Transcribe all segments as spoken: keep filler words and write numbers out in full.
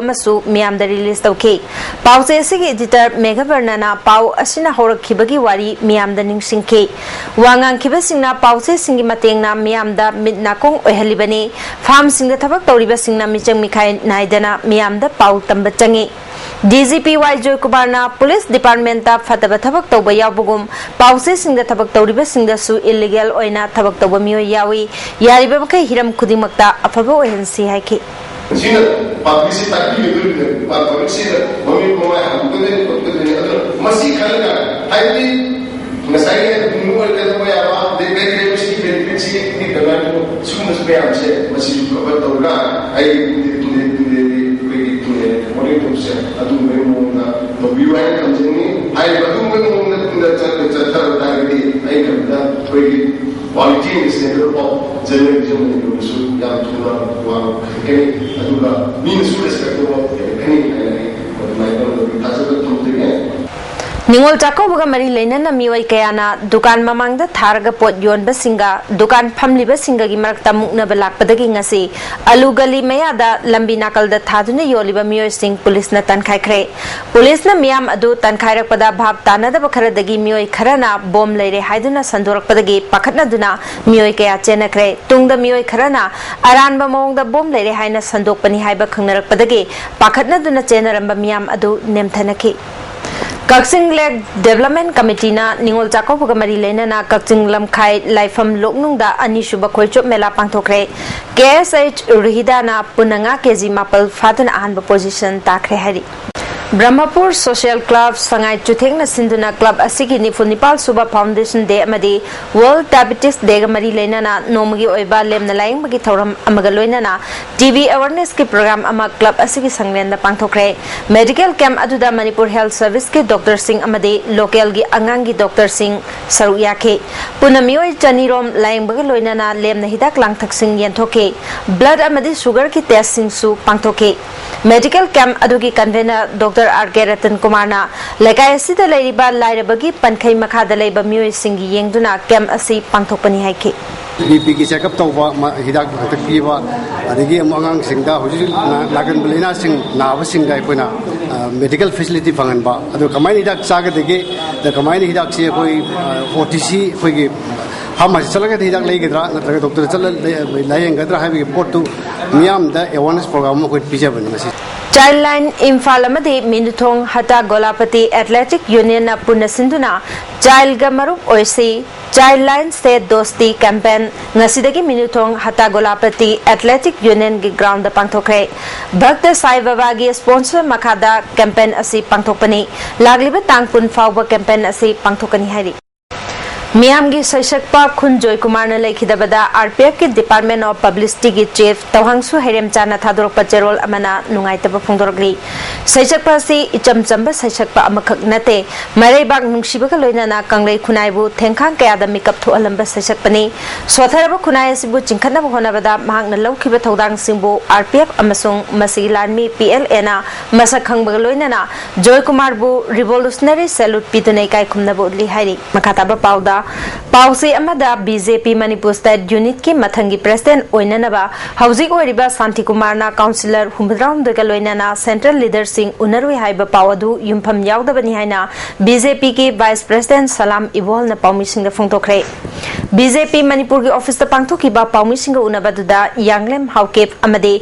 ꯑꯃꯁꯨ ꯃꯤꯌꯥꯝꯗ ꯔꯤꯂꯤꯖ ꯇꯧꯈꯤ꯫ ꯄꯥꯎꯆꯦ ꯑꯁꯤꯒꯤ ꯏꯗꯤꯇꯔ ꯃꯦꯘꯕꯔꯅꯅ ꯄꯥꯎ ꯑꯁꯤꯅ ꯍꯧꯔꯛꯈꯤꯕꯒꯤ ꯋꯥꯔꯤ ꯃꯤꯌꯥꯝꯗ ꯅꯤꯡꯁꯤꯡꯈꯤ꯫ ꯋꯥ ꯉꯥꯡꯈꯤꯕꯁꯤꯡꯅ ꯄꯥꯎꯆꯦꯁꯤꯡꯒꯤ ꯃꯇꯦꯡꯅ ꯃꯤꯌꯥꯝꯗ ꯃꯤꯠ ꯅꯥꯀꯣꯡ ꯑꯣꯏꯍꯜꯂꯤꯕꯅꯤ꯫ ꯐꯥꯔꯝꯁꯤꯡꯗ ꯊꯕꯛ ꯇꯧꯔꯤꯕꯁꯤꯡꯅ ꯃꯤꯆꯪ ꯃꯤꯈꯥꯏ ꯅꯥꯏꯗꯅ ꯃꯤꯌꯥꯝꯗ ꯄꯥꯎ ꯇꯝꯕ ꯆꯪꯏ꯫ ꯗꯤ ꯖꯤ ꯄꯤ ꯋꯥꯏ ꯖꯣꯏꯀꯨꯃꯥꯔꯅ ꯄꯨꯂꯤꯁ ꯗꯤꯄꯥꯔꯠꯃꯦꯟꯇ ꯐꯠꯇꯕ ꯊꯕꯛ ꯇꯧꯕ ꯌꯥꯎꯕꯒꯨꯝ, ꯄꯥꯎꯆꯦꯁꯤꯡꯗ ꯊꯕꯛ ꯇꯧꯔꯤꯕꯁꯤꯡꯗꯁꯨ ꯏꯜꯂꯤꯒꯦꯜ ꯑꯣꯏꯅ ꯊꯕꯛ ꯇꯧꯕ ꯃꯤꯑꯣꯏ ꯌꯥꯎꯏ꯫ ꯌꯥꯔꯤꯕ ꯃꯈꯩ ꯍꯤꯔꯝ ꯈꯨꯗꯤꯡꯃꯛꯇ ꯑꯐꯕ ꯑꯣꯏꯍꯟꯁꯤ ꯍꯥꯏꯈꯤ꯫ ꯁꯤꯅ ꯄꯥꯕ꯭ꯂꯤꯛꯁꯤ ꯇꯥꯛꯄꯤꯒꯗꯣꯔꯤꯕꯅꯦ꯫ ꯄꯥꯕ꯭ꯂꯤꯛꯁꯤꯗ ꯃꯃꯤꯠ ꯃꯃꯥꯏ ꯍꯥꯡꯗꯣꯛꯀꯗꯣꯏꯅꯤ, ꯈꯣꯠꯀꯗꯣꯏꯅꯤ꯫ ꯑꯗꯨꯅ ꯃꯁꯤ ꯈꯜꯂꯒ, ꯍꯥꯏꯕꯗꯤ ꯉꯁꯥꯏꯒꯤ ꯅꯨꯡ ꯑꯣꯏꯜ ꯀꯩꯗꯧꯕ ꯌꯥꯕ, ꯑꯗꯩ ꯕꯦꯡ ꯀ꯭ꯔꯦꯞꯁꯤꯒꯤ ꯕꯦꯅꯤꯐꯤꯠꯁꯤ ꯄꯤꯗꯅ ꯁꯤꯒꯨꯝꯕꯁꯤ ꯃꯌꯥꯝꯁꯦ ꯃꯁꯤꯁꯨ ꯀꯕꯔ ꯇꯧꯔꯒ ꯑꯩ ꯇꯨꯡꯗꯦ, ꯇꯨꯡꯗꯦ, ꯇꯨꯡꯗꯦ, ꯑꯩꯈꯣꯏꯒꯤ ꯇꯨꯡꯗꯦ ꯃꯣꯗꯦꯜ ꯇꯧꯕꯁꯦ ꯑꯗꯨꯒꯨꯝꯕꯒꯤ ꯃꯑꯣꯡꯗ ꯇꯧꯕꯤꯌꯨ ꯍꯥꯏꯅ ꯊꯝꯖꯅꯤꯡꯉꯤ꯫ ꯍꯥꯏꯔꯤꯕ ꯑꯗꯨꯒꯨꯝꯕꯒꯤ ꯃꯑꯣꯡꯗ ꯇꯨꯡꯗ ꯆꯠ-, ꯆꯠꯊꯔ ꯇꯥꯔꯒꯗꯤ ꯑꯩ ꯈꯟꯕꯗ ꯑꯩꯈꯣꯏꯒꯤ quality and standard of journalism ꯃꯅꯤꯄꯨꯔꯗꯁꯨ ꯌꯥꯝ ꯊꯨꯅ ꯋꯥꯡꯈꯠꯀꯅꯤ, ꯑꯗꯨꯒ ꯃꯤꯅꯁꯨ respect ꯇꯧꯕ ꯍꯦꯟꯒꯠꯀꯅꯤ ꯍꯥꯏꯅ ꯑꯩ ꯑꯗꯨꯃꯥꯏꯅ ꯇꯧꯅ ꯊꯥꯖꯕ ꯊꯝꯖꯒꯦ꯫ ꯅꯤꯉꯣꯜ ꯆꯥꯛꯀꯧꯕꯒ ꯃꯔꯤ ꯂꯩꯅꯅ ꯃꯤꯑꯣꯏ ꯀꯌꯥꯅ ꯗꯨꯀꯥꯟ ꯃꯃꯥꯡꯗ ꯊꯥꯔꯒ ꯄꯣꯠ ꯌꯣꯟꯕꯁꯤꯡꯒ ꯗꯨꯀꯥꯟ ꯐꯝꯂꯤꯕꯁꯤꯡꯒꯒꯤ ꯃꯔꯛꯇ ꯃꯨꯛꯅꯕ ꯂꯥꯛꯄꯗꯒꯤ ꯉꯁꯤ ꯑꯂꯨ ꯒꯂꯤ ꯃꯌꯥꯗ ꯂꯝꯕꯤ ꯅꯥꯀꯜꯗ ꯊꯥꯗꯨꯅ ꯌꯣꯜꯂꯤꯕ ꯃꯤꯑꯣꯏꯁꯤꯡ ꯄꯨꯂꯤꯁꯅ ꯇꯥꯟꯈꯥꯏꯈ꯭ꯔꯦ꯫ ꯄꯨꯂꯤꯁꯅ ꯃꯤꯌꯥꯝ ꯑꯗꯨ ꯇꯥꯟꯈꯥꯏꯔꯛꯄꯗ ꯚꯥꯞ ꯇꯥꯅꯗꯕ ꯈꯔꯗꯒꯤ ꯃꯤꯑꯣꯏ ꯈꯔꯅ ꯕꯣꯝ ꯂꯩꯔꯦ ꯍꯥꯏꯗꯨꯅ ꯁꯟꯗꯣꯔꯛꯄꯗꯒꯤ ꯄꯥꯈꯠꯅꯗꯨꯅ ꯃꯤꯑꯣꯏ ꯀꯌꯥ ꯆꯦꯟꯅꯈ꯭ꯔꯦ꯫ ꯇꯨꯡꯗ ꯃꯤꯑꯣꯏ ꯈꯔꯅ ꯑꯔꯥꯟꯕ ꯃꯑꯣꯡꯗ ꯕꯣꯝ ꯂꯩꯔꯦ ꯍꯥꯏꯅ ꯁꯟꯗꯣꯛꯄꯅꯤ ꯍꯥꯏꯕ ꯈꯪꯅꯔꯛꯄꯗꯒꯤ ꯄꯥꯈꯠꯅꯗꯨꯅ ꯆꯦꯟꯅꯔꯝꯕ ꯃꯤꯌꯥꯝ ꯑꯗꯨ ꯅꯦꯝꯊꯅꯈꯤ꯫ ꯀꯛꯆꯤꯡ ꯂꯦꯛ ꯗꯦꯕꯂꯞꯃꯦꯟ ꯀꯃꯤꯇꯤꯅ ꯅꯤꯉꯣꯜ ꯆꯥꯛꯀꯧꯕꯒ ꯃꯔꯤ ꯂꯩꯅꯅ ꯀꯛꯆꯤꯡ ꯂꯝꯈꯥꯏ ꯂꯥꯏꯐꯝ ꯂꯣꯛꯅꯨꯡꯗ ꯑꯅꯤꯁꯨꯕ ꯈꯣꯏꯆꯣꯞ ꯃꯦꯂꯥ ꯄꯥꯡꯊꯣꯛꯈ꯭ꯔꯦ꯫ ꯀꯦ ꯑꯦꯁ ꯑꯩꯆ ꯔꯨꯍꯤꯗꯥꯅ ꯄꯨꯟꯅ ꯉꯥ ꯀꯦ ꯖꯤ ꯃꯥꯄꯜ ꯐꯥꯗꯨꯅ ꯑꯍꯥꯟꯕ ꯄꯣꯖꯤꯁꯟ ꯇꯥꯈ꯭ꯔꯦ ꯍꯥꯏꯔꯤ꯫ ꯕ꯭ꯔꯍꯃꯄꯨꯔ ꯁꯣꯁꯤꯌꯦꯜ ꯀ꯭ꯂꯕ ꯁꯉꯥꯏ ꯆꯨꯊꯦꯛꯅ ꯁꯤꯟꯗꯨꯅ ꯀ꯭ꯂꯕ ꯑꯁꯤꯒꯤ ꯅꯤꯐꯨ ꯅꯤꯄꯥꯜ ꯁꯨꯕ ꯐꯥꯎꯟꯗꯦꯁꯟ ꯗꯦ ꯑꯃꯗꯤ ꯋꯥꯔꯜꯗ ꯗꯥꯏꯕꯤꯇꯤꯁ ꯗꯦꯒ ꯃꯔꯤ ꯂꯩꯅꯅ ꯅꯣꯡꯃꯒꯤ ꯑꯣꯏꯕ ꯂꯦꯝꯅ ꯂꯥꯌꯦꯡꯕꯒꯤ ꯊꯧꯔꯝ ꯑꯃꯒ ꯂꯣꯏꯅꯅ ꯇꯤ ꯕꯤ ꯑꯦꯋꯥꯔꯅꯦꯁꯀꯤ ꯄ꯭ꯔꯣꯒ꯭ꯔꯥꯝ ꯑꯃ ꯀ꯭ꯂꯕ ꯑꯁꯤꯒꯤ ꯁꯪꯂꯦꯟꯗ ꯄꯥꯡꯊꯣꯛꯈ꯭ꯔꯦ꯫ ꯃꯦꯗꯤꯀꯦꯜ ꯀꯦꯝꯞ ꯑꯗꯨꯗ ꯃꯅꯤꯄꯨꯔ ꯍꯦꯜꯊ ꯁꯔꯚꯤꯁꯀꯤ ꯗꯣꯛꯇꯔꯁꯤꯡ ꯑꯃꯗꯤ ꯂꯣꯀꯦꯜꯒꯤ ꯑꯉꯥꯡꯒꯤ ꯗꯣꯛꯇꯔꯁꯤꯡ ꯁꯔꯨꯛ ꯌꯥꯈꯤ꯫ ꯄꯨꯟꯅ ꯃꯤꯑꯣꯏ ꯆꯅꯤꯔꯣꯝ ꯂꯥꯌꯦꯡꯕꯒ ꯂꯣꯏꯅꯅ ꯂꯦꯝꯅ ꯍꯤꯗꯥꯛ ꯂꯥꯡꯊꯛꯁꯤꯡ ꯌꯦꯟꯊꯣꯛꯈꯤ꯫ ꯕ꯭ꯂꯗ ꯑꯃꯗꯤ ꯁꯨꯒꯔꯒꯤ ꯇꯦꯁꯁꯤꯡꯁꯨ ꯄꯥꯡꯊꯣꯛꯈꯤ꯫ ꯃꯦꯗꯤꯀꯦꯜ ꯀꯦꯝꯞ ꯑꯗꯨꯒꯤ ꯀꯟꯚꯦꯅꯔ ꯗꯣꯛꯇꯔ ꯑꯥꯔ ꯀꯦ ꯔꯇꯟ ꯀꯨꯃꯥꯔꯅ ꯂꯩꯀꯥꯏ ꯑꯁꯤꯗ ꯂꯩꯔꯤꯕ ꯂꯥꯏꯔꯕꯒꯤ ꯄꯟꯈꯩ ꯃꯈꯥꯗ ꯂꯩꯕ ꯃꯤꯑꯣꯏꯁꯤꯡꯒꯤ ꯌꯦꯡꯗꯨꯅ ꯀꯦꯝꯞ ꯑꯁꯤ ꯄꯥꯡꯊꯣꯛꯄꯅꯤ ꯍꯥꯏꯈꯤ꯫ ꯕꯤ ꯄꯤꯒꯤ ꯆꯦꯛꯑꯞ ꯇꯧꯕ, ꯃ-, ꯍꯤꯗꯥꯛ ꯂꯥꯡꯊꯛ ꯄꯤꯕ, ꯑꯗꯒꯤ ꯑꯃꯨꯛ ꯑꯉꯥꯡꯁꯤꯡꯗ ꯍꯧꯖꯤꯛ ꯍꯧꯖꯤꯛ ꯅꯥ-, ꯅꯥꯒꯟꯕ ꯂꯥꯏꯅꯥꯁꯤꯡ ꯅꯥꯕꯁꯤꯡꯗ ꯑꯩꯈꯣꯏꯅ, ꯑ, ꯃꯦꯗꯤꯀꯦꯜ ꯐꯦꯁꯤꯂꯤꯇꯤ ꯐꯪꯍꯟꯕ, ꯑꯗꯨꯒ ꯀꯃꯥꯏꯅ ꯍꯤꯗꯥꯛ ꯆꯥꯒꯗꯒꯦ, ꯑꯗ ꯀꯃꯥꯏꯅ ꯍꯤꯗꯥꯛꯁꯤ ꯑꯩꯈꯣꯏ, ꯑ, ꯑꯣ ꯇꯤ ꯁꯤ ꯑꯩꯈꯣꯏꯒꯤ ꯐꯥꯔꯃꯥꯁꯤ ꯆꯠꯂꯒꯗꯤ ꯍꯤꯗꯥꯛ ꯂꯩꯒꯗ꯭ꯔꯥ ꯅꯠꯇ꯭ꯔꯒ ꯗꯣꯛꯇꯔꯗ ꯆꯠꯂ ꯂꯩ-, ꯂꯥꯌꯦꯡꯒꯗ꯭ꯔꯥ ꯍꯥꯏꯕꯒꯤ ꯄꯣꯠꯇꯨ ꯃꯤꯌꯥꯝꯗ ꯑꯦꯋꯥꯔꯅꯦꯁ ꯄ꯭ꯔꯣꯒ꯭ꯔꯥꯝ ꯑꯃ ꯑꯩꯈꯣꯏ ꯄꯤꯖꯕꯅꯤ ꯉꯁꯤ꯫ Childline ꯏꯝꯐꯥꯜ ꯑꯃꯗꯤ ꯃꯤꯅꯨꯊꯣꯡ ꯍꯇꯥ ꯒꯣꯂꯥꯄꯇꯤ ꯑꯦꯊꯂꯦꯇꯤꯛ ꯌꯨꯅꯤꯌꯟꯅ ꯄꯨꯟꯅ ꯁꯤꯟꯗꯨꯅ ꯆꯥꯏꯜꯒ ꯃꯔꯨꯞ ꯑꯣꯏꯁꯤ, ꯆꯥꯏꯜ ꯂꯥꯏꯟ ꯁꯦ ꯗꯣꯁꯇꯤ ꯀꯦꯝꯄꯦꯟ ꯉꯁꯤꯗꯒꯤ ꯃꯤꯅꯨꯊꯣꯡ ꯍꯇꯥ ꯒꯣꯂꯥꯄꯇꯤ ꯑꯦꯊꯂꯦꯇꯤꯛ ꯌꯨꯅꯤꯌꯟꯒꯤ ꯒ꯭ꯔꯥꯎꯟꯗ ꯄꯥꯡꯊꯣꯛꯈ꯭ꯔꯦ꯫ ꯚꯛꯇ ꯁꯥꯏ ꯕꯕꯥꯒꯤ ꯁ꯭ꯄꯣꯟꯁꯔ ꯃꯈꯥꯗ ꯀꯦꯝꯄꯦꯟ ꯑꯁꯤ ꯄꯥꯡꯊꯣꯛꯄꯅꯤ꯫ ꯂꯥꯛꯂꯤꯕ ꯇꯥꯡ ꯀꯨꯟ ꯐꯥꯎꯕ ꯀꯦꯝꯄꯦꯟ ꯑꯁꯤ ꯄꯥꯡꯊꯣꯛꯀꯅꯤ ꯍꯥꯏꯔꯤ꯫ ꯃꯤꯌꯥꯝꯒꯤ ꯁꯩꯁꯛꯄ ꯈꯨꯟ ꯖꯣꯏꯀꯨꯃꯥꯔꯅ ꯂꯩꯈꯤꯗꯕꯗ ꯑꯥꯔ ꯄꯤ ꯑꯦꯐꯀꯤ ꯗꯤꯄꯥꯔꯠꯃꯦꯟ ꯑꯣꯐ ꯄꯕ꯭ꯂꯤꯁꯤꯇꯤꯒꯤ ꯆꯤꯐ ꯇꯧꯍꯪꯁꯨ ꯍꯩꯔꯦꯝꯆꯥꯅ ꯊꯥꯗꯣꯔꯛꯄ ꯆꯦꯔꯣꯜ ꯑꯃꯅ ꯅꯨꯡꯉꯥꯏꯇꯕ ꯐꯣꯡꯗꯣꯔꯛꯂꯤ꯫ ꯁꯩꯁꯛꯄ ꯑꯁꯤ ꯏꯆꯝ ꯆꯝꯕ ꯁꯩꯁꯛꯄ ꯑꯃꯈꯛ ꯅꯠꯇꯦ, ꯃꯔꯩꯕꯥꯛ ꯅꯨꯡꯁꯤꯕꯒ ꯂꯣꯏꯅꯅ ꯀꯪꯂꯩ ꯈꯨꯟꯅꯥꯏꯕꯨ ꯊꯦꯡꯈꯥꯡ ꯀꯌꯥꯗ ꯃꯤꯀꯞ ꯊꯣꯛꯍꯜꯂꯝꯕ ꯁꯩꯁꯛꯄꯅꯤ꯫ ꯁꯣꯠꯊꯔꯕ ꯈꯨꯟꯅꯥꯏ ꯑꯁꯤꯕꯨ ꯆꯤꯡꯈꯠꯅꯕ ꯍꯣꯠꯅꯕꯗ ꯃꯍꯥꯛꯅ ꯂꯧꯈꯤꯕ ꯊꯧꯗꯥꯡꯁꯤꯡꯕꯨ ꯑꯥꯔ ꯄꯤ ꯑꯦꯐ ꯑꯃꯁꯨꯡ ꯃꯁꯤꯒꯤ ꯂꯥꯟꯃꯤ ꯄꯤ ꯑꯦꯜ ꯑꯦꯅ ꯃꯁꯛ ꯈꯪꯕꯒ ꯂꯣꯏꯅꯅ ꯖꯣꯏꯀꯨꯃꯥꯔꯕꯨ revolutionary salute ꯄꯤꯗꯨꯅ ꯏꯀꯥꯏ ꯈꯨꯝꯅꯕ ꯎꯠꯂꯤ ꯍꯥꯏꯔꯤ꯫ ꯃꯈꯥ ꯇꯥꯕ ꯄꯥꯎꯗ, ꯄꯥꯎꯆꯦ ꯑꯃꯗ ꯕꯤ ꯖꯦ ꯄꯤ ꯃꯅꯤꯄꯨꯔ ꯁ꯭ꯇꯦꯠ ꯌꯨꯅꯤꯠꯀꯤ ꯃꯊꯪꯒꯤ ꯄ꯭ꯔꯦꯁꯤꯗꯦꯟꯠ ꯑꯣꯏꯅꯅꯕ ꯍꯧꯖꯤꯛ ꯑꯣꯏꯔꯤꯕ ꯁꯥꯟꯇꯤꯀꯨꯃꯥꯔꯅ ꯀꯥꯎꯟꯁꯤꯂꯔ ꯍꯨꯝꯐꯨꯇꯔꯥꯍꯨꯝꯗꯣꯏꯒ ꯂꯣꯏꯅꯅ ꯁꯦꯟꯇ꯭ꯔꯦꯜ ꯂꯤꯗꯔꯁꯤꯡ ꯎꯅꯔꯨꯏ ꯍꯥꯏꯕ ꯄꯥꯎ ꯑꯗꯨ ꯌꯨꯝꯐꯝ ꯌꯥꯎꯗꯕꯅꯤ ꯍꯥꯏꯅ ꯕꯤ ꯖꯦ ꯄꯤꯒꯤ ꯚꯥꯏꯁ ꯄ꯭ꯔꯦꯁꯤꯗꯦꯟꯠ ꯁꯂꯥꯝ ꯏꯕꯣꯜꯅ ꯄꯥꯎꯃꯤꯁꯤꯡꯗ ꯐꯣꯡꯗꯣꯛꯈ꯭ꯔꯦ꯫ ꯕꯤ ꯖꯦ ꯄꯤ ꯃꯅꯤꯄꯨꯔꯒꯤ ꯑꯣꯐꯤꯁꯇ ꯄꯥꯡꯊꯣꯛꯈꯤꯕ ꯄꯥꯎꯃꯤꯁꯤꯡꯒ ꯎꯅꯕꯗꯨꯗ ꯌꯥꯡꯂꯦꯝ ꯍꯥꯎꯀꯤꯞ ꯑꯃꯗꯤ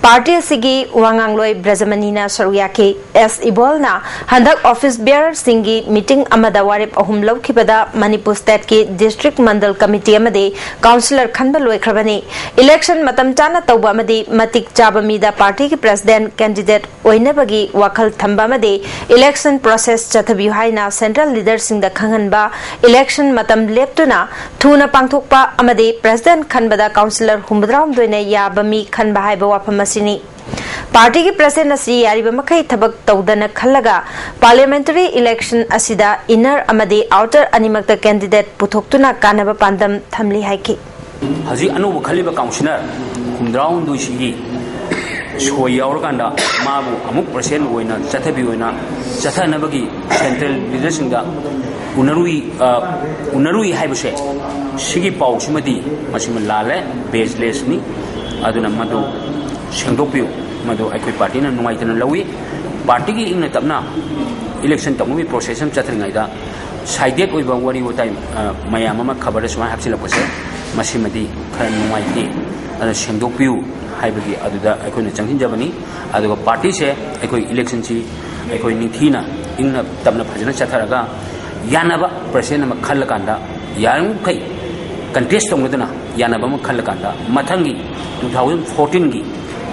ꯄꯥꯔꯇꯤ ꯑꯁꯤꯒꯤ ꯋꯥꯉꯥꯡꯂꯣꯏ ꯕ꯭ꯔꯖꯃꯅꯤꯅ ꯁꯔꯨꯛ ꯌꯥꯈꯤ꯫ ꯑꯦꯁ ꯏꯕꯣꯜꯅ ꯍꯟꯗꯛ ꯑꯣꯐꯤꯁ ꯕꯤꯌꯔꯁꯤꯡꯒꯤ ꯃꯤꯇꯤꯡ ꯑꯃꯗ ꯋꯥꯔꯦꯞ ꯑꯍꯨꯝ ꯂꯧꯈꯤꯕꯗ ꯃꯅꯤꯄꯨꯔ ꯁ꯭ꯇꯦꯠꯀꯤ ꯗꯤꯁꯇ꯭ꯔꯤꯛ ꯃꯟꯗꯜ ꯀꯃꯤꯇꯤ ꯑꯃꯗꯤ ꯀꯥꯎꯟꯁꯤꯂꯔ ꯈꯟꯕ ꯂꯣꯏꯈ꯭ꯔꯕꯅꯤ꯫ ꯏꯂꯦꯛꯁꯟ ꯃꯇꯝ ꯆꯥꯅ ꯇꯧꯕ ꯑꯃꯗꯤ ꯃꯇꯤꯛ ꯆꯥꯕ ꯃꯤꯗ ꯄꯥꯔꯇꯤꯒꯤ ꯄ꯭ꯔꯦꯁꯤꯗꯦꯟꯠ ꯀꯦꯟꯗꯤꯗꯦꯠ ꯑꯣꯏꯅꯕꯒꯤ ꯋꯥꯈꯜ ꯊꯝꯕ ꯑꯃꯗꯤ ꯏꯂꯦꯛꯁꯟ ꯄ꯭ꯔꯣꯁꯦꯁ ꯆꯠꯊꯕꯤꯌꯨ ꯍꯥꯏꯅ ꯁꯦꯟꯇ꯭ꯔꯦꯜ ꯂꯤꯗꯔꯁꯤꯡꯗ ꯈꯪꯍꯟꯕ, ꯏꯂꯦꯛꯁꯟ ꯃꯇꯝ ꯂꯦꯞꯇꯨꯅ ꯊꯨꯅ ꯄꯥꯡꯊꯣꯛꯄ ꯑꯃꯗꯤ ꯄ꯭ꯔꯦꯁꯤꯗꯦꯟꯠ ꯈꯟꯕꯗ ꯀꯥꯎꯟꯁꯤꯂꯔ ꯍꯨꯝꯐꯨꯇꯔꯥꯍꯨꯝꯗꯣꯏꯅ ꯌꯥꯕ ꯃꯤ ꯈꯟꯕ ꯍꯥꯏꯕ ꯋꯥꯐꯝ ꯑꯁꯤꯅꯤ꯫ ꯄꯥꯔꯇꯤꯒꯤ ꯄ꯭ꯔꯦꯁꯤꯗꯦꯟꯠ ꯑꯁꯤ ꯌꯥꯔꯤꯕ ꯃꯈꯩ ꯊꯕꯛ ꯇꯧꯗꯅ ꯈꯜꯂꯒ ꯄꯥꯔꯂꯤꯌꯥꯃꯦꯟꯇꯔꯤ ꯏꯂꯦꯛꯁꯟ ꯑꯁꯤꯗ ꯏꯟꯅꯔ ꯑꯃꯗꯤ ꯑꯥꯎꯇꯔ ꯑꯅꯤꯃꯛꯇ ꯀꯦꯟꯗꯤꯗꯦꯠ ꯄꯨꯊꯣꯛꯇꯨꯅ ꯀꯥꯟꯅꯕ ꯄꯥꯟꯗꯝ ꯊꯝꯂꯤ ꯍꯥꯏꯈꯤ꯫ ꯍꯧꯖꯤꯛ ꯑꯅꯧꯕ ꯈꯜꯂꯤꯕ ꯀꯥꯎꯟꯁꯤꯂꯔ ꯍꯨꯝꯐꯨꯇꯔꯥꯍꯨꯝꯗꯣꯏꯁꯤꯒꯤ ꯁꯣꯏ ꯌꯥꯎꯔꯀꯥꯟꯗ ꯃꯥꯕꯨ ꯑꯃꯨꯛ ꯄ꯭ꯔꯦꯁꯤꯗꯦꯟꯠ ꯑꯣꯏꯅ ꯆꯠꯊꯕꯤ ꯑꯣꯏꯅ ꯆꯠꯊꯅꯕꯒꯤ ꯁꯦꯟꯇ꯭ꯔꯦꯜ ꯂꯤꯗꯔꯁꯤꯡꯗ ꯎꯅꯔꯨꯏ, ꯑ, ꯎꯅꯔꯨꯏ ꯍꯥꯏꯕꯁꯦ, ꯁꯤꯒꯤ ꯄꯥꯎꯁꯤꯃꯗꯤ ꯃꯁꯤꯃ ꯂꯥꯜꯂꯦ, ꯕꯦꯁꯂꯦꯁꯅꯤ꯫ ꯑꯗꯨꯅ ꯃꯗꯨ ꯁꯦꯡꯗꯣꯛꯄꯤꯌꯨ꯫ ꯃꯗꯨ ꯑꯩꯈꯣꯏ ꯄꯥꯔꯇꯤꯅ ꯅꯨꯡꯉꯥꯏꯇꯅ ꯂꯧꯏ꯫ ꯄꯥꯔꯇꯤꯒꯤ ꯏꯪꯅ ꯇꯞꯅ ꯏꯂꯦꯛꯁꯟ ꯇꯧꯅꯕꯒꯤ ꯄ꯭ꯔꯣꯁꯦꯁ ꯑꯃ ꯆꯠꯊꯔꯤꯉꯩꯗ ꯁꯥꯏꯗꯦꯠ ꯑꯣꯏꯕ ꯋꯥꯔꯤ ꯋꯥꯇꯥꯏ, ꯑ, ꯃꯌꯥꯝ ꯑꯃ ꯈꯕꯔꯗ ꯁꯨꯃꯥꯏꯅ ꯍꯥꯞꯆꯤꯜꯂꯛꯄꯁꯦ, ꯃꯁꯤꯃꯗꯤ ꯈꯔ ꯅꯨꯡꯉꯥꯏꯇꯦ꯫ ꯑꯗꯨꯅ ꯁꯦꯡꯗꯣꯛꯄꯤꯌꯨ ꯍꯥꯏꯕꯒꯤ ꯑꯗꯨꯗ ꯑꯩꯈꯣꯏꯅ ꯆꯪꯁꯤꯟꯖꯕꯅꯤ꯫ ꯑꯗꯨꯒ ꯄꯥꯔꯇꯤꯁꯦ ꯑꯩꯈꯣꯏ ꯏꯂꯦꯛꯁꯟꯁꯤ ꯑꯩꯈꯣꯏ ꯅꯤꯡꯊꯤꯅ ꯏꯪꯅ ꯇꯞꯅ ꯐꯖꯅ ꯆꯠꯊꯔꯒ ꯌꯥꯅꯕ ꯄ꯭ꯔꯁꯤꯗꯦꯟ ꯑꯃ ꯈꯜꯂꯀꯥꯟꯗ, ꯌꯥꯔꯤꯃꯈꯩ ꯀꯟꯇꯦꯁ ꯇꯧꯅꯗꯅ ꯌꯥꯅꯕ ꯑꯃ ꯈꯜꯂꯀꯥꯟꯗ, ꯃꯊꯪꯒꯤ ꯇꯨ ꯊꯥꯎꯖꯟ ꯐꯣꯔꯇꯤꯟꯒꯤ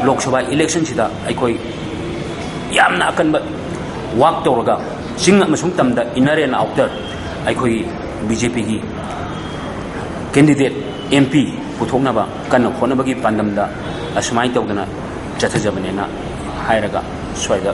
ꯂꯣꯛ ꯁꯚꯥ ꯏꯂꯦꯛꯁꯟꯁꯤꯗ ꯑꯩꯈꯣꯏ ꯌꯥꯝꯅ ꯑꯀꯟꯕ ꯋꯥꯛ ꯇꯧꯔꯒ ꯆꯤꯡ ꯑꯃꯁꯨꯡ ꯇꯝꯗ, inner and outer, ꯑꯩꯈꯣꯏꯒꯤ ꯕꯤ ꯖꯦ ꯄꯤꯒꯤ ꯀꯦꯟꯗꯤꯗꯦꯠ ꯑꯦꯝ ꯄꯤ ꯄꯨꯊꯣꯛꯅꯕ ꯀꯟꯅ ꯍꯣꯠꯅꯕꯒꯤ ꯄꯥꯟꯗꯝꯗ ꯑꯁꯨꯃꯥꯏꯅ ꯇꯧꯗꯅ ꯆꯠꯊꯖꯕꯅꯦꯅ ꯍꯥꯏꯔꯒ ꯁ꯭ꯋꯥꯏꯗ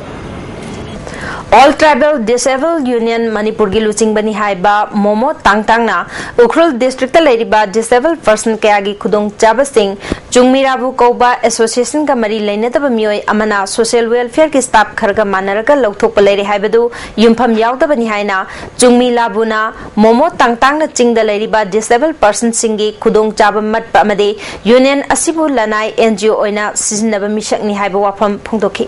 All Tribal Disabled Union ꯃꯅꯤꯄꯨꯔꯒꯤ ꯂꯨꯆꯤꯡꯕꯅꯤ ꯍꯥꯏꯕ ꯃꯣꯃꯣ ꯇꯥꯡꯇꯥꯡꯅ ꯎꯈ꯭ꯔꯨꯜ ꯗꯤꯁꯇ꯭ꯔꯤꯛꯇ ꯂꯩꯔꯤꯕ ꯗꯤꯁꯦꯕꯜ ꯄꯔꯁꯟ ꯀꯌꯥꯒꯤ ꯈꯨꯗꯣꯡꯆꯥꯕꯁꯤꯡ ꯆꯨꯡꯃꯤꯔꯥꯕꯨ ꯀꯧꯕ ꯑꯦꯁꯣꯁꯤꯌꯦꯁꯟꯒ ꯃꯔꯤ ꯂꯩꯅꯗꯕ ꯃꯤꯑꯣꯏ ꯑꯃꯅ ꯁꯣꯁꯤꯌꯦꯜ ꯋꯦꯜꯐꯤꯌꯔꯒꯤ ꯁ꯭ꯇꯥꯐ ꯈꯔꯒ ꯃꯥꯟꯅꯔꯒ ꯂꯧꯊꯣꯛꯄ ꯂꯩꯔꯦ ꯍꯥꯏꯕꯗꯨ ꯌꯨꯝꯐꯝ ꯌꯥꯎꯗꯕꯅꯤ ꯍꯥꯏꯅ ꯆꯨꯡꯃꯤꯂꯥꯕꯨꯅ ꯃꯣꯃꯣ ꯇꯥꯡꯇꯥꯡꯅ ꯆꯤꯡꯗ ꯂꯩꯔꯤꯕ ꯗꯤꯁꯦꯕꯜ ꯄꯔꯁꯟꯁꯤꯡꯒꯤ ꯈꯨꯗꯣꯡꯆꯥꯕ ꯃꯠꯄ ꯑꯃꯗꯤ ꯌꯨꯅꯤꯌꯟ ꯑꯁꯤꯕꯨ ꯂꯅꯥꯏ ꯑꯦꯟ ꯖꯤ ꯑꯣ ꯑꯣꯏꯅ ꯁꯤꯖꯤꯟꯅꯕ ꯃꯤꯁꯛꯅꯤ ꯍꯥꯏꯕ ꯋꯥꯐꯝ ꯐꯣꯡꯗꯣꯛꯈꯤ꯫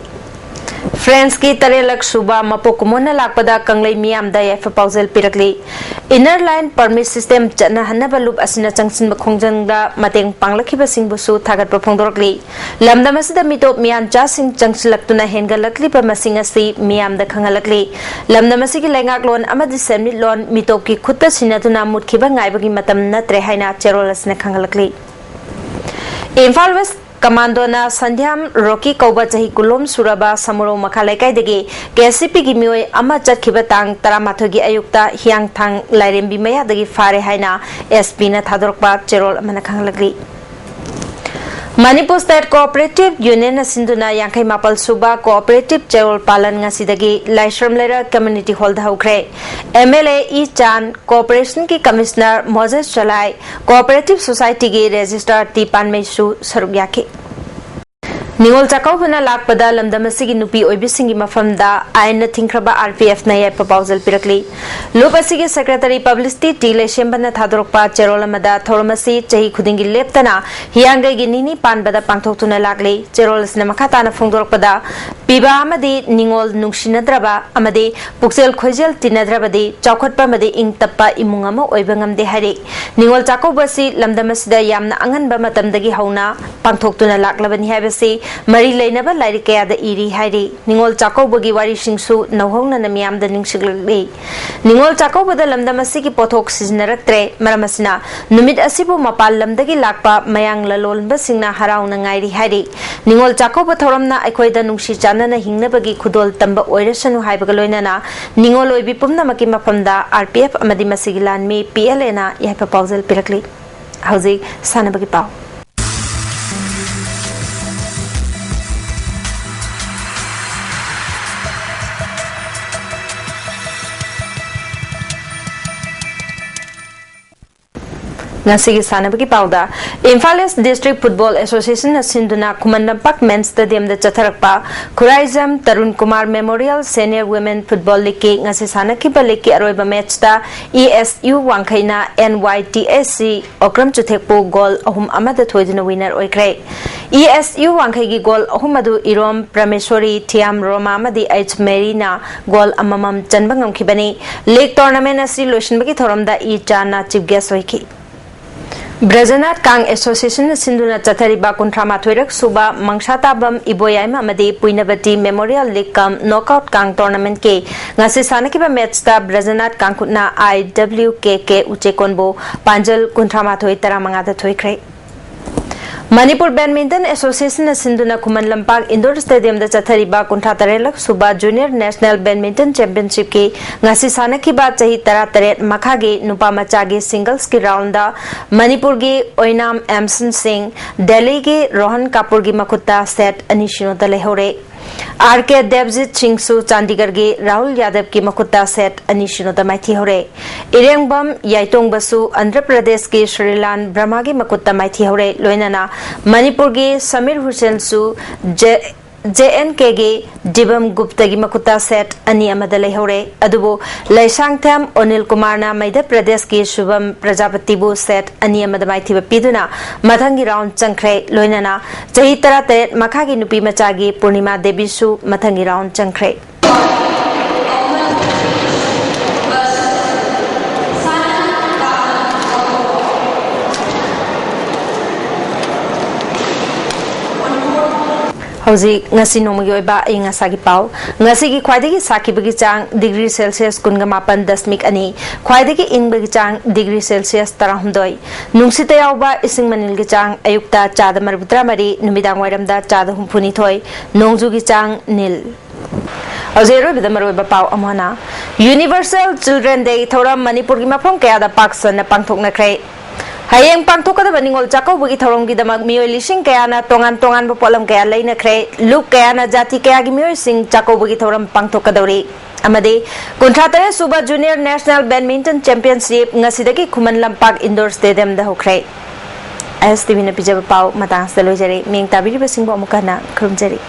ꯐ꯭ꯔꯦꯟꯁꯀꯤ ꯇꯔꯦꯠꯂꯛ ꯁꯨꯕ ꯃꯄꯣꯛ ꯀꯨꯝꯑꯣꯟꯅ ꯂꯥꯛꯄꯗ ꯀꯪꯂꯩ ꯃꯤꯌꯥꯝꯗ ꯌꯥꯏꯐ ꯄꯥꯎꯖꯦꯜ ꯄꯤꯔꯛꯂꯤ꯫ ꯏꯟꯅꯔ ꯂꯥꯏꯟ ꯄꯔꯃꯤꯠ ꯁꯤꯁꯇꯦꯝ ꯆꯠꯅꯍꯟꯅꯕ ꯂꯨꯞ ꯑꯁꯤꯅ ꯆꯪꯁꯤꯟꯕ ꯈꯣꯡꯖꯪꯗ ꯃꯇꯦꯡ ꯄꯥꯡꯂꯛꯈꯤꯕꯁꯤꯡꯕꯨꯁꯨ ꯊꯥꯒꯠꯄ ꯐꯣꯡꯗꯣꯔꯛꯂꯤ꯫ ꯂꯝꯗꯝ ꯑꯁꯤꯗ ꯃꯤꯇꯣꯞ ꯃꯤꯌꯥꯟꯆꯥꯁꯤꯡ ꯆꯪꯁꯤꯜꯂꯛꯇꯨꯅ ꯍꯦꯟꯒꯠꯂꯛꯂꯤꯕ ꯃꯁꯤꯡ ꯑꯁꯤ ꯃꯤꯌꯥꯝꯗ ꯈꯪꯍꯜꯂꯛꯂꯤ꯫ ꯂꯝꯗꯝ ꯑꯁꯤꯒꯤ ꯂꯩꯉꯥꯛꯂꯣꯟ ꯑꯃꯗꯤ ꯁꯦꯟꯃꯤꯠꯂꯣꯟ ꯃꯤꯇꯣꯞꯀꯤ ꯈꯨꯠꯇ ꯁꯤꯟꯅꯗꯨꯅ ꯃꯨꯠꯈꯤꯕ ꯉꯥꯏꯕꯒꯤ ꯃꯇꯝ ꯅꯠꯇ꯭ꯔꯦ ꯍꯥꯏꯅ ꯆꯦꯔꯣꯜ ꯑꯁꯤꯅ ꯈꯪꯍꯜꯂꯛꯂꯤ꯫ ꯏꯝꯐꯥꯜ ꯋꯦꯁ ꯀꯃꯥꯟꯗꯣꯅ ꯁꯟꯙ꯭ꯌꯥꯝ ꯔꯣꯀꯤ ꯀꯧꯕ ꯆꯍꯤ ꯀꯨꯟꯂꯣꯝ ꯁꯨꯔꯕ ꯁꯃꯨꯔꯧ ꯃꯈꯥ ꯂꯩꯀꯥꯏꯗꯒꯤ ꯀꯦ ꯑꯦꯁ ꯁꯤ ꯄꯤꯒꯤ ꯃꯤꯑꯣꯏ ꯑꯃ ꯆꯠꯈꯤꯕ ꯇꯥꯡ ꯇꯔꯥꯃꯥꯊꯣꯏꯒꯤ ꯑꯌꯨꯛꯇ ꯍꯤꯌꯥꯡꯊꯥꯡ ꯂꯥꯏꯔꯦꯝꯕꯤ ꯃꯌꯥꯗꯒꯤ ꯐꯥꯔꯦ ꯍꯥꯏꯅ ꯑꯦꯁ ꯄꯤꯅ ꯊꯥꯗꯣꯔꯛꯄ ꯆꯦꯔꯣꯜ ꯑꯃꯅ ꯈꯪꯍꯜꯂꯛꯂꯤ꯫ ꯃꯅꯤꯄꯨꯔ ꯁ꯭ꯇꯦꯠ ꯀꯣꯑꯣꯄꯔꯦꯇꯤꯚ ꯌꯨꯅꯤꯌꯟꯅ ꯁꯤꯟꯗꯨꯅ ꯌꯥꯡꯈꯩ ꯃꯥꯄꯜ ꯁꯨꯕ ꯀꯣꯑꯣꯄꯔꯦꯇꯤꯚ ꯆꯦꯔꯣꯜ ꯄꯥꯂꯟ ꯉꯁꯤꯗꯒꯤ ꯂꯥꯏꯁ꯭ꯔꯝ ꯂꯩꯔꯛ ꯀꯝꯃ꯭ꯌꯨꯅꯤꯇꯤ ꯍꯣꯜꯗ ꯍꯧꯈ꯭ꯔꯦ꯫ M L A E Chan, ꯀꯣꯑꯣꯄꯔꯦꯁꯟꯒꯤ ꯀꯃꯤꯁꯅꯔ ꯃꯣꯖꯦꯁ ꯆꯂꯥꯏ, ꯀꯣꯑꯣꯄꯔꯦꯇꯤꯚ ꯁꯣꯁꯥꯏꯇꯤꯒꯤ ꯔꯦꯖꯤꯁꯇ꯭ꯔꯥꯔ ꯇꯤ ꯄꯥꯟꯃꯩꯁꯨ ꯁꯔꯨꯛ ꯌꯥꯈꯤ꯫ ꯅꯤꯉꯣꯜ ꯆꯥꯛꯀꯧꯕꯅ ꯂꯥꯛꯄꯗ ꯂꯝꯗꯝ ꯑꯁꯤꯒꯤ ꯅꯨꯄꯤ ꯑꯣꯏꯕꯤꯁꯤꯡꯒꯤ ꯃꯐꯝꯗ ꯑꯥꯏꯟꯅ ꯊꯤꯡꯈ꯭ꯔꯕ RPFꯅ ꯌꯥꯏꯐ ꯄꯥꯎꯖꯦꯜ ꯄꯤꯔꯛꯂꯤ꯫ ꯂꯨꯞ ꯑꯁꯤꯒꯤ Secretary Publicity ꯇꯤ ꯂꯩꯁꯦꯝꯕꯅ ꯊꯥꯗꯣꯔꯛꯄ ꯆꯦꯔꯣꯜ ꯑꯃꯗ ꯊꯧꯔꯝ ꯑꯁꯤ ꯆꯍꯤ ꯈꯨꯗꯤꯡꯒꯤ ꯂꯦꯞꯇꯅ ꯍꯤꯌꯥꯡꯒꯩꯒꯤ ꯅꯤꯅꯤ ꯄꯥꯟꯕꯗ ꯄꯥꯡꯊꯣꯛꯇꯨꯅ ꯂꯥꯛꯂꯤ꯫ ꯆꯦꯔꯣꯜ ꯑꯁꯤꯅ ꯃꯈꯥ ꯇꯥꯅ ꯐꯣꯡꯗꯣꯔꯛꯄꯗ, ꯄꯤꯕ ꯑꯃꯗꯤ ꯅꯤꯉꯣꯜ ꯅꯨꯡꯁꯤꯅꯗ꯭ꯔꯕ ꯑꯃꯗꯤ ꯄꯨꯛꯆꯦꯜ ꯈꯣꯏꯖꯦꯜ ꯇꯤꯟꯅꯗ꯭ꯔꯕꯗꯤ ꯆꯥꯎꯈꯠꯄ ꯑꯃꯗꯤ ꯏꯪ ꯇꯞꯄ ꯏꯃꯨꯡ ꯑꯃ ꯑꯣꯏꯕ ꯉꯝꯗꯦ ꯍꯥꯏꯔꯤ꯫ ꯅꯤꯉꯣꯜ ꯆꯥꯛꯀꯧꯕ ꯑꯁꯤ ꯂꯝꯗꯝ ꯑꯁꯤꯗ ꯌꯥꯝꯅ ꯑꯉꯟꯕ ꯃꯇꯝꯗꯒꯤ ꯍꯧꯅ ꯄꯥꯡꯊꯣꯛꯇꯨꯅ ꯂꯥꯛꯂꯕꯅꯤ ꯍꯥꯏꯕꯁꯤ ꯃꯔꯤ ꯂꯩꯅꯕ ꯂꯥꯏꯔꯤꯛ ꯀꯌꯥꯗ ꯏꯔꯤ ꯍꯥꯏꯔꯤ꯫ ꯅꯤꯉꯣꯜ ꯆꯥꯛꯀꯧꯕꯒꯤ ꯋꯥꯔꯤꯁꯤꯡꯁꯨ ꯅꯧꯍꯧꯅꯅ ꯃꯤꯌꯥꯝꯗ ꯅꯤꯡꯁꯤꯡꯂꯛꯂꯤ꯫ ꯅꯤꯉꯣꯜ ꯆꯥꯛꯀꯧꯕꯗ ꯂꯝꯗꯝ ꯑꯁꯤꯒꯤ ꯄꯣꯠꯊꯣꯛ ꯁꯤꯖꯤꯟꯅꯔꯛꯇ꯭ꯔꯦ꯫ ꯃꯔꯝ ꯑꯁꯤꯅ ꯅꯨꯃꯤꯠ ꯑꯁꯤꯕꯨ ꯃꯄꯥꯟ ꯂꯝꯗꯒꯤ ꯂꯥꯛꯄ ꯃꯌꯥꯡ ꯂꯂꯣꯟꯕꯁꯤꯡꯅ ꯍꯔꯥꯎꯅ ꯉꯥꯏꯔꯤ ꯍꯥꯏꯔꯤ꯫ ꯅꯤꯉꯣꯜ ꯆꯥꯛꯀꯧꯕ ꯊꯧꯔꯝꯅ ꯑꯩꯈꯣꯏꯗ ꯅꯨꯡꯁꯤ ꯆꯥꯟꯅꯅ ꯍꯤꯡꯅꯕꯒꯤ ꯈꯨꯗꯣꯜ ꯇꯝꯕ ꯑꯣꯏꯔꯁꯅꯨ ꯍꯥꯏꯕꯒ ꯂꯣꯏꯅꯅ ꯅꯤꯉꯣꯜ ꯑꯣꯏꯕꯤ ꯄꯨꯝꯅꯃꯛꯀꯤ ꯃꯐꯝꯗ RPF ꯑꯃꯗꯤ ꯃꯁꯤꯒꯤ ꯂꯥꯟꯃꯤ PLAꯅ ꯌꯥꯏꯐ ꯄꯥꯎꯖꯦꯜ ꯄꯤꯔꯛꯂꯤ꯫ ꯍꯧꯖꯤꯛ ꯁꯥꯟꯅꯕꯒꯤ ꯄꯥꯎ꯫ ꯉꯁꯤꯒꯤ ꯁꯥꯟꯅꯕꯒꯤ ꯄꯥꯎꯗ, ꯏꯝꯐꯥꯜ East District Football Associationꯅ ꯁꯤꯟꯗꯨꯅ Khuman Lampak Men's Stadiumꯗ ꯆꯠꯊꯔꯛꯄ Khuraijam Tarun Kumar Memorial Senior Women Football Leagueꯀꯤ ꯉꯁꯤ ꯁꯥꯟꯅꯈꯤꯕ leagueꯀꯤ ꯑꯔꯣꯏꯕ matchꯇ ESU ꯋꯥꯡꯈꯩꯅ NYTSC ꯑꯣꯀ꯭ꯔꯝ ꯆꯨꯊꯦꯛꯄꯨ goal ꯑꯍꯨꯝ ꯑꯃꯗ ꯊꯣꯏꯗꯨꯅ winner ꯑꯣꯏꯈ꯭ꯔꯦ꯫ ESU ꯋꯥꯡꯈꯩꯒꯤ goal ꯑꯍꯨꯝ ꯑꯗꯨ ꯏꯔꯣꯝ ꯄ꯭ꯔꯃꯦꯁꯣꯔꯤ, ꯊꯤꯌꯥꯝ ꯔꯣꯃꯥ ꯑꯃꯗꯤ ꯑꯩꯆ ꯃꯦꯔꯤꯅ goal ꯑꯃꯃꯝ ꯆꯟꯕ ꯉꯝꯈꯤꯕꯅꯤ꯫ League tournament ꯑꯁꯤ ꯂꯣꯏꯁꯤꯟꯕꯒꯤ ꯊꯧꯔꯝꯗ ꯏ ꯆꯥꯟꯅ chief guest ꯑꯣꯏꯈꯤ꯫ ꯕ꯭ꯔꯖꯅꯥꯊ ꯀꯥꯡ Associationꯅ ꯁꯤꯟꯗꯨꯅ ꯆꯠꯊꯔꯤꯕ ꯀꯨꯟꯊ꯭ꯔꯥ ꯃꯥꯊꯣꯏꯔꯛ ꯁꯨꯕ ꯃꯪꯁꯥꯇꯥꯕꯝ ꯏꯕꯣꯌꯥꯏꯃ ꯑꯃꯗꯤ ꯄꯨꯏꯅꯕꯇꯤ Memorial League cum Knockout ꯀꯥꯡ tournamentꯀꯤ ꯉꯁꯤ ꯁꯥꯟꯅꯈꯤꯕ matchꯇ ꯕ꯭ꯔꯖꯅꯥꯊ ꯀꯥꯡꯈꯨꯠꯅ IWKK ꯎꯆꯦꯀꯣꯟꯕꯨ ꯄꯥꯟꯖꯜ ꯀꯨꯟꯊ꯭ꯔꯥ ꯃꯥꯊꯣꯏ, ꯇꯔꯥ ꯃꯉꯥꯗ ꯊꯣꯏꯈ꯭ꯔꯦ꯫ ꯃꯅꯤꯄꯨꯔ Badminton Associationꯅ ꯁꯤꯟꯗꯨꯅ ꯈꯨꯃꯟ ꯂꯝꯄꯥꯛ Indoor Stadiumꯗ ꯆꯠꯊꯔꯤꯕ ꯀꯨꯟꯊ꯭ꯔꯥ ꯇꯔꯦꯠꯂꯛ ꯁꯨꯕ Junior National Badminton Championshipꯀꯤ ꯉꯁꯤ ꯁꯥꯟꯅꯈꯤꯕ ꯆꯍꯤ ꯇꯔꯥ ꯇꯔꯦꯠ ꯃꯈꯥꯒꯤ ꯅꯨꯄꯥ ꯃꯆꯥꯒꯤ singlesꯀꯤ roundꯗ ꯃꯅꯤꯄꯨꯔꯒꯤ ꯑꯣꯏꯅꯥꯝ ꯑꯦꯝꯁꯟ ꯁꯤꯡ ꯗꯦꯜꯂꯤꯒꯤ ꯔꯣꯍꯟ ꯀꯥꯄꯨꯔꯒꯤ ꯃꯈꯨꯠꯇ set ꯑꯅꯤ ꯁꯤꯅꯣꯗ ꯂꯩꯍꯧꯔꯦ꯫ ꯑꯥꯔ ꯀꯦ ꯗꯦꯕꯖꯤꯠ ꯁꯤꯡꯁꯨ ꯆꯥꯟꯗꯤꯒꯔꯒꯤ ꯔꯥꯍꯨꯜ ꯌꯥꯗꯕꯀꯤ ꯃꯈꯨꯠꯇ ꯁꯦꯠ ꯑꯅꯤ ꯁꯤꯅꯣꯗ ꯃꯥꯏꯊꯤꯍꯧꯔꯦ꯫ ꯏꯔꯦꯡꯕꯝ ꯌꯥꯏꯇꯣꯡꯕꯁꯨ ꯑꯟꯙ꯭ꯔ ꯄ꯭ꯔꯗꯦꯁꯀꯤ ꯁ꯭ꯔꯤꯂꯥꯟ ꯕ꯭ꯔꯍꯃꯥꯒꯤ ꯃꯈꯨꯠꯇ ꯃꯥꯏꯊꯤꯍꯧꯔꯦ꯫ ꯂꯣꯏꯅꯅ ꯃꯅꯤꯄꯨꯔꯒꯤ ꯁꯃꯤꯔ ꯍꯨꯁꯦꯟꯁꯨ ꯖꯦ-, ꯖꯦ ꯑꯦꯟ ꯀꯦꯒꯤ ꯗꯤꯕꯝ ꯒꯨꯞꯇꯒꯤ ꯃꯈꯨꯠꯇ ꯁꯦꯠ ꯑꯅꯤ ꯑꯃꯗ ꯂꯩꯍꯧꯔꯦ꯫ ꯑꯗꯨꯕꯨ ꯂꯩꯁꯥꯡꯊꯦꯝ ꯑꯣꯅꯤꯜ ꯀꯨꯃꯥꯔꯅ ꯃꯩꯙ꯭ꯌ ꯄ꯭ꯔꯗꯦꯁꯀꯤ ꯁꯨꯚꯝ ꯄ꯭ꯔꯖꯥꯄꯇꯤꯕꯨ ꯁꯦꯠ ꯑꯅꯤ ꯑꯃꯗ ꯃꯥꯏꯊꯤꯕ ꯄꯤꯗꯨꯅ ꯃꯊꯪꯒꯤ ꯔꯥꯎꯟ ꯆꯪꯈ꯭ꯔꯦ꯫ ꯂꯣꯏꯅꯅ ꯆꯍꯤ ꯇꯔꯥꯇꯔꯦꯠ ꯃꯈꯥꯒꯤ ꯅꯨꯄꯤ ꯃꯆꯥꯒꯤ ꯄꯨꯔꯅꯤꯃꯥ ꯗꯦꯕꯤꯁꯨ ꯃꯊꯪꯒꯤ ꯔꯥꯎꯟ ꯆꯪꯈ꯭ꯔꯦ꯫ ꯍꯧꯖꯤꯛ ꯉꯁꯤ ꯅꯣꯡꯃꯒꯤ ꯑꯣꯏꯕ ꯑꯏꯪ ꯑꯁꯥꯒꯤ ꯄꯥꯎ꯫ ꯉꯁꯤꯒꯤ ꯈ꯭ꯋꯥꯏꯗꯒꯤ ꯁꯥꯈꯤꯕꯒꯤ ꯆꯥꯡ ꯗꯤꯒ꯭ꯔꯤ ꯁꯦꯜꯁꯤꯌꯁ ꯀꯨꯟꯒ ꯃꯥꯄꯟ ꯗꯁꯃꯤꯛ ꯑꯅꯤ, ꯈ꯭ꯋꯥꯏꯗꯒꯤ ꯏꯪꯕꯒꯤ ꯆꯥꯡ ꯗꯤꯒ꯭ꯔꯤ ꯁꯦꯜꯁꯤꯌꯁ ꯇꯔꯥꯍꯨꯝꯗꯣꯏ꯫ ꯅꯨꯡꯁꯤꯠꯇ ꯌꯥꯎꯕ ꯏꯁꯤꯡ ꯃꯅꯤꯜꯒꯤ ꯆꯥꯡ ꯑꯌꯨꯛꯇ ꯆꯥꯗ ꯃꯔꯤꯐꯨꯇꯔꯥ ꯃꯔꯤ, ꯅꯨꯃꯤꯗꯥꯡ ꯋꯥꯏꯔꯝꯗ ꯆꯥꯗ ꯍꯨꯝꯐꯨꯅꯤꯊꯣꯏ, ꯅꯣꯡꯖꯨꯒꯤ ꯆꯥꯡ ꯅꯤꯜ꯫ ꯍꯧꯖꯤꯛ ꯑꯔꯣꯏꯕꯗ ꯃꯔꯨꯑꯣꯏꯕ ꯄꯥꯎ ꯑꯃꯨꯛ ꯍꯟꯅ꯫ ꯌꯨꯅꯤꯚꯔꯁꯦꯜ ꯆꯤꯜꯗ꯭ꯔꯦꯟ ꯗꯦ ꯊꯧꯔꯝ ꯃꯅꯤꯄꯨꯔꯒꯤ ꯃꯐꯝ ꯀꯌꯥꯗ ꯄꯥꯛ ꯁꯟꯅ ꯄꯥꯡꯊꯣꯛꯅꯈ꯭ꯔꯦ꯫ ꯍꯌꯦꯡ ꯄꯥꯡꯊꯣꯛꯀꯗꯕ ꯅꯤꯉꯣꯜ ꯆꯥꯛꯀꯧꯕꯒꯤ ꯊꯧꯔꯝꯒꯤꯗꯃꯛ ꯃꯤꯑꯣꯏ ꯂꯤꯁꯤꯡ ꯀꯌꯥꯅ ꯇꯣꯉꯥꯟ ꯇꯣꯉꯥꯟꯕ ꯄꯣꯠꯂꯝ ꯀꯌꯥ ꯂꯩꯅꯈ꯭ꯔꯦ꯫ ꯂꯨꯞ ꯀꯌꯥꯅ ꯖꯥꯇꯤ ꯀꯌꯥꯒꯤ ꯃꯤꯑꯣꯏꯁꯤꯡ ꯆꯥꯛꯀꯧꯕꯒꯤ ꯊꯧꯔꯝ ꯄꯥꯡꯊꯣꯛꯀꯗꯧꯔꯤ꯫ ꯑꯃꯗꯤ ꯀꯨꯟꯊ꯭ꯔꯥ ꯇꯔꯦꯠ ꯁꯨꯕ ꯖꯨꯅꯤꯌꯔ ꯅꯦꯁꯅꯦꯜ ꯕꯦꯗꯃꯤꯟꯇꯟ ꯆꯦꯝꯄꯤꯌꯟꯁꯤꯞ ꯉꯁꯤꯗꯒꯤ ꯈꯨꯃꯟ ꯂꯝꯄꯥꯛ ꯏꯟꯗꯣꯔ ꯁ꯭ꯇꯦꯗꯤꯌꯝꯗ ꯍꯧꯈ꯭ꯔꯦ꯫ ꯑꯥꯏ ꯑꯦꯁ ꯇꯤ ꯚꯤꯅ ꯄꯤꯖꯕ ꯄꯥꯎ ꯃꯇꯥꯡ ꯑꯁꯤꯗ ꯂꯣꯏꯖꯔꯦ꯫ ꯃꯤꯠꯌꯦꯡ ꯇꯥꯕꯤꯔꯤꯕꯁꯤꯡꯕꯨ ꯑꯃꯨꯛꯀ ꯍꯟꯅ ꯈꯨꯔꯨꯝꯖꯔꯤ꯫